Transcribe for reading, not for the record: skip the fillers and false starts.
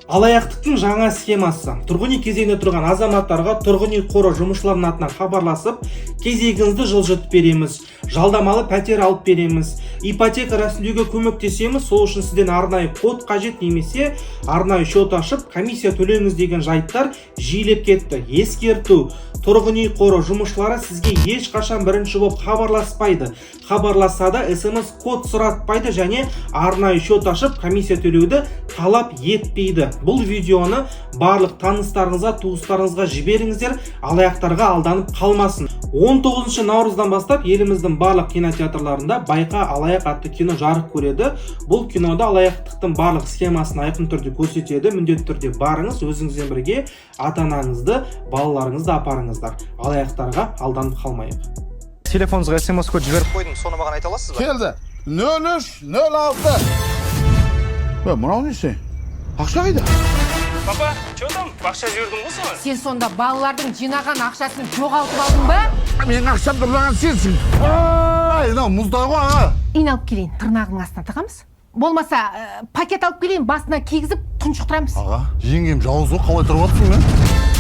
Алаяқтықтың жаңа схемасы: тұрғын үй кезегінде тұрған азаматтарға тұрғын үй қоры жұмысшыларының атынан хабарласып, кезегіңізді жылжытып береміз, жалдамалы пәтер алып береміз, ипотека рәсімдеуге көмектесеміз, сол үшін сізден арнайы код қажет немесе арнайы счет ашып, комиссия төлеңіз деген жайттар жиілеп кетті. Ескерту: тұрғын үй қоры жұмысшылары сізге ешқашан бірінші болып хабарласпайды, хабарласса да СМС код сұратпайды және арнайы счет ашып, комиссия төлеуді талап етпейді. Бұл видеоны барлық таныстарыңызға, туыстарыңызға жіберіңіздер, алаяқтарға алданып қалмасын. 19 наурыздан бастап еліміздің барлық кинотеатрларында «Байқа, алаяқ» атты кино жарық көреді. Бұл кинода алаяқтықтың барлық схемасын айқын түрде көрсетеді. Міндетті түрде барыңыз, өзіңізбен бірге ата анаңызды, балаларыңызды апарыңыздар. Алаяқтарға алданып қалмайық. Телефоныңызға СМС код жіберіп қойдым, соны маған айта аласыз ба? Келді, 0306. Е, мынау несі? Ақша қайда? Папа, че там, ақша жібердім ғой саған. Сен сонда балалардың жинаған ақшасын жоғалтып алдың ба? Менің ақшамды ұрлаған сенсің. Ай, мынау мұздай ғой, аға. Ине алып келейін, тырнағының астына тығамыз, болмаса пакет алып келейін, басына кигізіп, тұншықтырамыз. Аға, жеңгем жауыз ғой, қалай тұрып жатрсың?